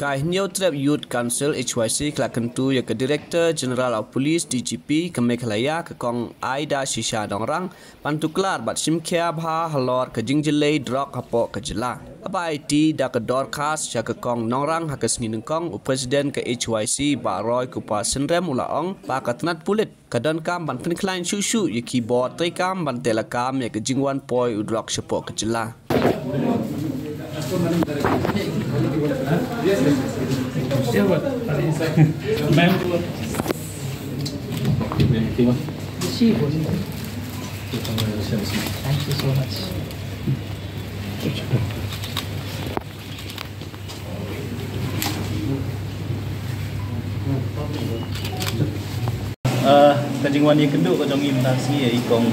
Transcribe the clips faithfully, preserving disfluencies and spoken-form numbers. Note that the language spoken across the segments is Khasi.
Ka Hynñiewtrep Youth Council, H Y C, ka la kyntu ïa ka Director General of Police, D G P, ka Meghalaya, ka Kong Aida Shisha Nongrang, ban tuklar bad shimkhia bha halor ka jingjyllei drok hapoh ka jylla. Haba aiti da ka dorkhas sha ka Kong Nongrang ha ka sngi nyngkong, u President ka H Y C, Bah Roy Kupar Synrem, u la ong ba ka tnat pulit ka donkam ban pynkhlaiñ shuh shuh ïa ki bor treikam ban teh lakam ïa ka jingwan poi u drok shapoh ka jylla. Thank you so much. Uh, ka jingwan ïakynduh ka jong ngi mynta ka sngi ïa i Kong,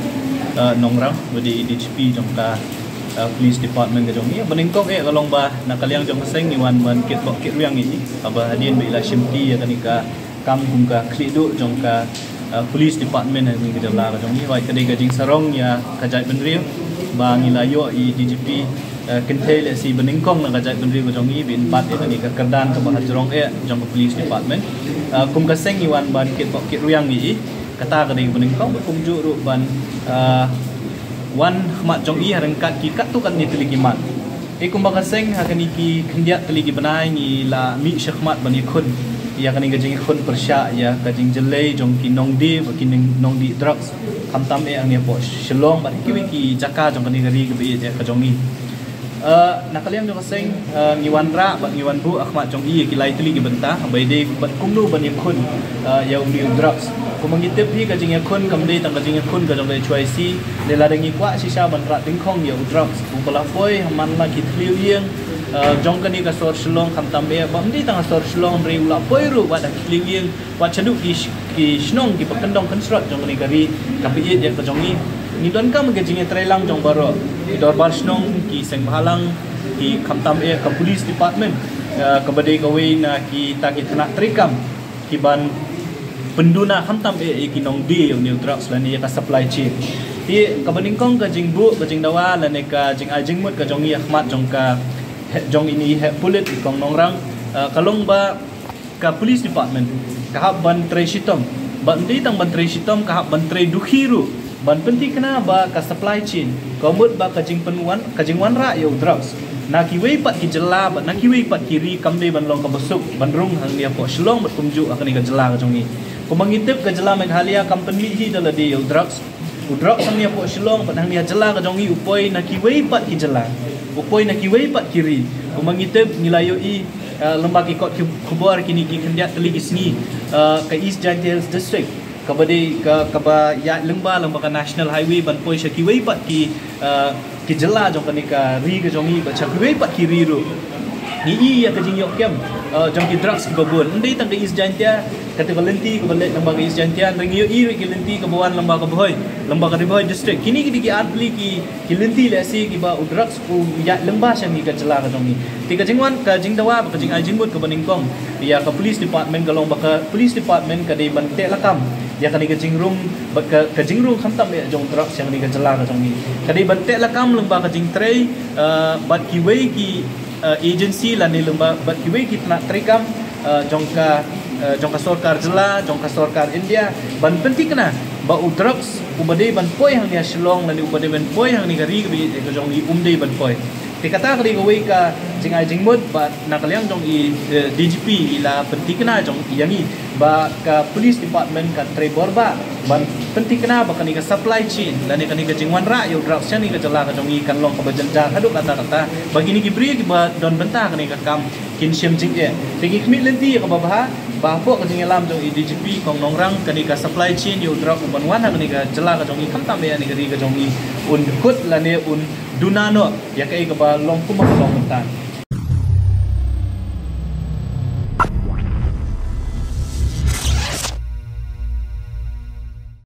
uh, Nongrang, ba dei i D G P jong ka, uh, Police Department ka jong ngi. Ba nyngkong eh ka long ba na ka liang jong ka seng ngi wan ban kitbok kitrwiang ïa i. Haba hadien ba i la shimti ïa kane ka kam kum ka khlieh duh jong ka, uh, Police Department ha kane ka jylla ka jong ngi. Wat ka dei ka jingsarong ïa ka jaitbynriew ba ngi la ïoh i D G P, uh, kynthei lehse ba nyngkong na ka jaitbynriew ka jong ngi ban bat ïa kane ka kyrdan kaba hajrong eh jong ka Police Department. Uh, kum ka seng ngi wan ban kitbok kitrwiang ïa i. Kata ka dei ba nyngkong, ba kumjuh ruh ban, uh, wan khmat jong i ha ryngkat ki katto katne tylli ki mat. Te kumba ka seng ha kine ki khyndiat tylli ki bnai ngi la mih shakhmat ban ïakhun ïa kane ka jingïakhun pyrshah ïa ka jingjyllei jong ki nongdie bad ki nong-, nongdie drugs, khamtam eh hangne hapoh Shillong bad kiwei ki jaka jong kane ka ri kaba ïeit eh ka jong ngi. Uh, na ka liang jong ka seng, uh, ngi wanrah bad ngi wanbuh ha khmat jong i ïa ki lai tylli ki bynta ba ïadei bad kumno ban ïakhun, uh, ïa une u drugs. Kumba ngi tip hi, ka jingïakhun kam dei tang ka jingïakhun ka jong ka H Y C. Lada ngi kwah shisha ban rah dyngkhong ïa u drugs, u ba la poi ha man la ki thliew ïing, uh, jong kane ka sor Shillong khamtam eh, bym dei tang ha sor Shillong, hynrei u la poi ruh wat ha ki thliew ïing, wat shaduh ki sh-, ki shnong kiba kyndong kynshrot jong kane ka ri kaba ïeit eh ka jong ngi. Ngi donkam ka jingïatreilang jong baroh, ki dorbar shnong, ki seng bhalang, ki khamtam eh ka Police Department, uh, kaba dei kawei na kita ki tnat treikam ki ban pynduna khamtam eh ïa ki nongdie ïa une u drugs lane ïa ka supply chain. Te kaba nyngkong ka jingbuh, ka jingdawa lane ka jingai jingmut ka jong ngi ha khmat jong ka, jong ine i heh pulit i Kong Nongrang, uh, ka long ba ka Police Department ka hap ban trei shitom, bad ym dei tang ban trei shitom, ka hap ban trei dukhi ruh ban pynthikna ba ka supply chain, ka mut ba ka jingpynwan, ka jingwanrah ïa u drugs na kiwei pat ki jylla bad na kiwei pat ki ri kam dei ban long kaba suk ban rung hangne hapoh Shillong bad kumjuh ha kane ka jylla ka jong ngi. Kumba ngi tip, ka jylla Meghalaya kam pynmih hi da lade ïa u drugs. U drugs hangne hapoh Shillong bad hangne ha jylla ka jong ngi u poi na kiwei pat ki jylla, u poi na kiwei pat ki ri. Kumba ngi tip, ngi la ïohi, uh, lyngba ki kot ki khubor kine ki khyndiat tylli ki sngi, uh, ka East Jaintia Hills District kaba dei ka, kaba ïaid lyngba, lyngba ka National Highway ban poi sha kiwei pat ki, uh, ki jylla jong kane ka ri ka jong ngi bad sha kiwei pat ki ri ruh. Ngi i ïa ka jingïoh kem, uh, jong ki drugs kiba bun. Ym dei tang ka East Jaintia, kata ka lynti kaba leit lyngba ka East Jaintia, hynrei ngi ïohi ruh ki lynti kaba wan lyngba ka Bhoi, lyngba ka Ri Bhoi District. Kine ki dei ki ar tylli ki, ki lynti lehse kiba u drugs u ïaid lyngba sha ngi ka jylla ka jong ngi. Te ka jingwan, ka jingdawa bad ka jingai jingmut kaba nyngkong ïa ka Police Department ka long ba ka Police Department ka dei ban teh lakam ïa kane ka jingrung, bad ka, ka jingrung khamtam eh jong drugs sha kane ka jylla ka jong ngi. Ka dei ban teh lakam lyngba ka jingtrei, uh, bad kiwei ki, uh, agency lane lyngba bad kiwei ki tnat treikam, uh, jong ka, uh, jong ka sorkar jylla, jong ka sorkar India, ban pynthikna ba u drugs uba dei ban poi hangne ha Shillong lane uba dei ban poi hangne ka ri kaba ïeit ka jong ngi um dei ban poi. Te kata ka dei kawei ka jingai jingmut bad na ka liang jong i, eh, D G P i la pynthikna jong i ïa ngi ba ka Police Department kan trei bor bha ban pynthikna ba kane ka supply chain lane kane ka jingwanrah ïa u drugs sha kane ka jylla ka jong ngi kan long kaba jynjar haduh katta katta, ba kine ki briew kiba don bynta kane ka kam kin shem jingeh. Te ngi khmih lynti ïa kaba bha ba hapoh ka jingïalam jong i D G P Kong Nongrang, kane ka supply chain ïa u drugs u ban wan ha kane ka jylla ka jong ngi khamtam eh ha kane ka ri ka jong ngi un kut lane un duna noh ïa kaei kaba long kumba ka long mynta.